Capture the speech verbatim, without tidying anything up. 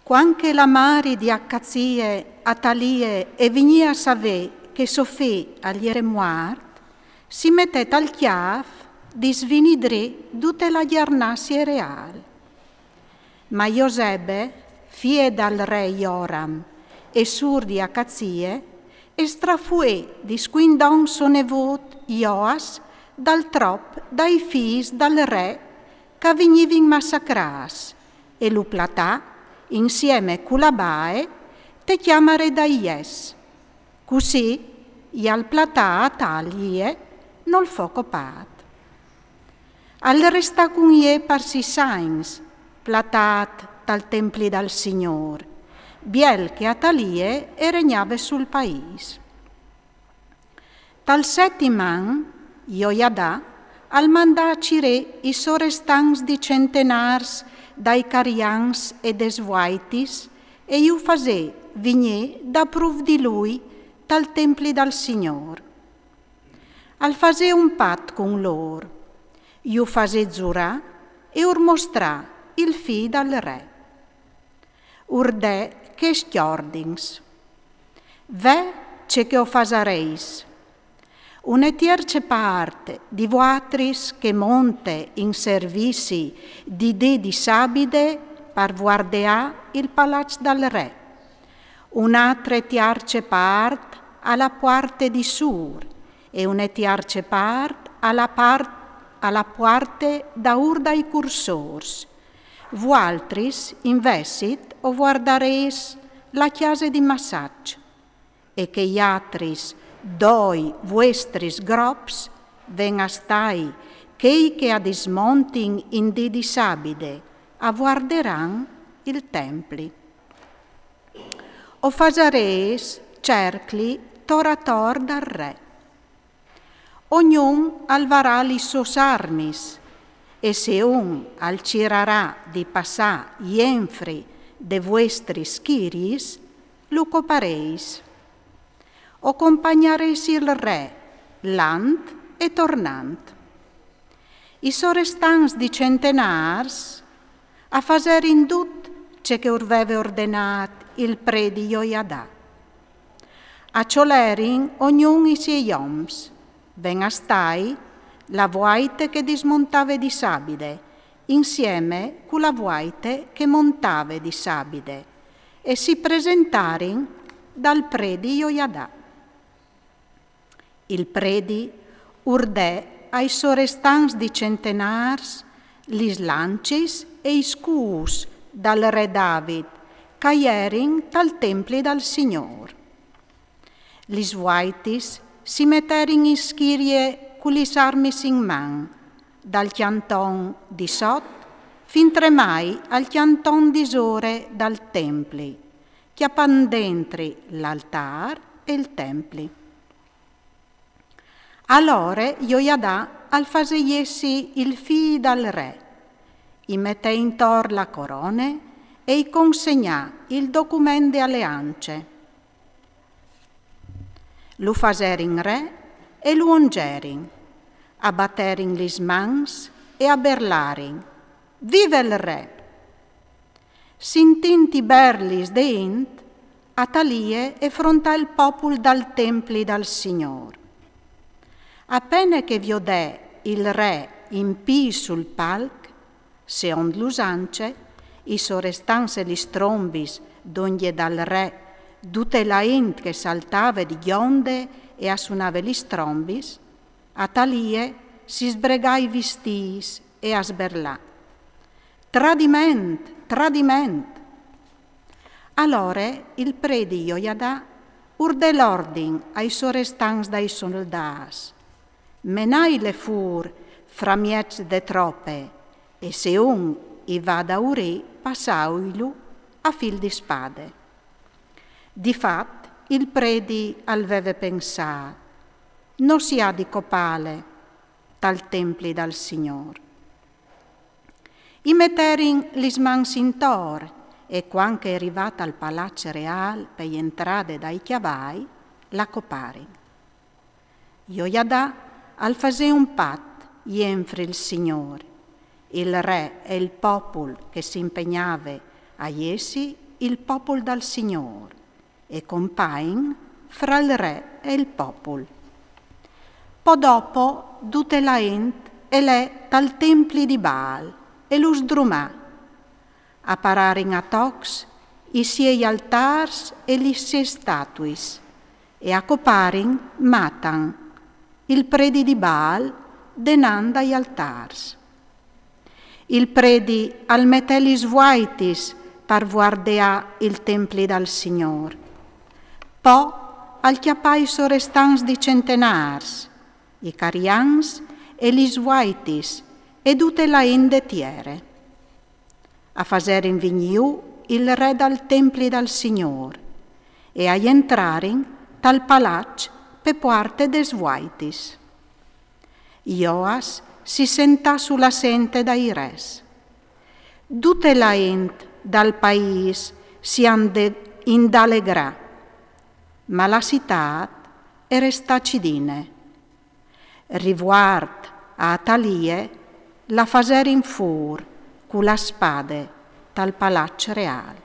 Cuant che la mari di Acazie, Atalie, e vignì a savè che so fi al jere muart, si metè tal cjâf di svinî drì dute la gjarnazie reâl. Ma Josebe, fie dal re Joram e sûr di Acazie, e strafuè di scuindon so nevôt Joas dal trop dai fîs dal re che a vignivin massacrâts, e lu platà insiemi cu la bae te cjamare dai jets. Cussì i al platà Atalie, nol fo copât. Al restà cun jê par sîs agns, platât tal templi dal Signôr, biel che Atalie e regnave sul paîs. Tal setim an, Jojadà al mandà a cirê i sorestants di centenârs dai carians e des vuaitis e ju fasè vignî dapruf di lui tal templi dal Signôr. Al fasè un pat cun lôr, ju fasè zurâ e ur mostrà il fi dal re. Ur dè chescj ordins: Ve ce che o fasarês. Une tierce part di vuatris che monte in servizi di dì di sabide par vuardeâ il palaç dal re. Une altre tierce part a la puarte di sûr e une tierce part a la, part, a la puarte daûr dai cursôrs. Vualtris, invezit, o vuardarês la cjase di massaç, e chei altris doi vuestris grops ven a stâi chei che a dismontin in dì di sabide, a vuarderan il templi. O fasarês cercli tor ator dal re. Ognun al varà lis sôs armis, e se un al cirarà di passâ jenfri de vuestris schiriis, lu coparês. O compagnarês il re lant e tornant. I sorestants di centenârs a faserin dut ce che ur veve ordenât il predi Jojadà. A cjolerin ognun i siei oms, ven a stâi la vuaite che dismontave di sabide, insiemi cu la vuaite che montave di sabide, e si presentarin dal predi Jojadà. Il predi ur dè ai sorestants di centenârs lis lancis e i scûts dal re David, che a jerin tal templi dal Signôr. Lis vuaitis si meterin in schirie cu lis armis in man, dal cjanton di sot fintremai al cjanton di sore dal templi, cjapant dentri l'altâr e il templi. Alore Jojadà al fasè jessi il fi dal re, i metè intor la corone e i consegnà il document de aleance. Lu faserin re e lu ongerin, a baterin lis mans e a berlarin: Vive il re! Sintint i berlis de int, Atalie e frontà il popul dal templi dal Signôr. A pene che viodè il re in pît sul palc, seont l'usance, i sorestants e lis trombis dongje dal re, dute la int che saltave di gjonde e a sunave lis trombis, Atalie si sbregà i vistîts e a sberlà: Tradiment! Tradiment! Alore il predi Jojadà ur dè l'ordin ai sorestants dai soldâts: Menaile fûr framieç de trope, e se un i va a daurî, passailu a fîl di spade. Di fat, il predi al veve pensât: No si à di copâle tal templi dal Signôr. I meterin lis mans intor e, cuant che e rivà tal palaç reâl pe jentrade dai cjavai, la coparin. Jojadà al fasè un pat jenfri il Signôr, il re e il popul che si impegnave a jessi Il popul dal Signôr, e compagn fra il re e il popul. Po dopo dute la int e lè tal templi di Baal e lu sdrumà. A pararin a tocs i siei altârs e lis sies statuis, e a coparin Matan, il predi di Baal, denant dai altârs. Il predi al metè lis vuaitis par vuardeâ il templi dal Signôr. Po al cjapà i sorestants di centenârs, i carians e lis vuaitis e dute la int de tiere. A faserin vignî jù il re dal templi dal Signôr e a jentrarin tal palaç pe puarte des vuaitis. Joas si sentà su la sente dai res. Dute la int dal paîs si à indalegrà, ma la citât e restà cidine. Rivuart a Atalie la faserin fûr cu la spade tal palaç reâl.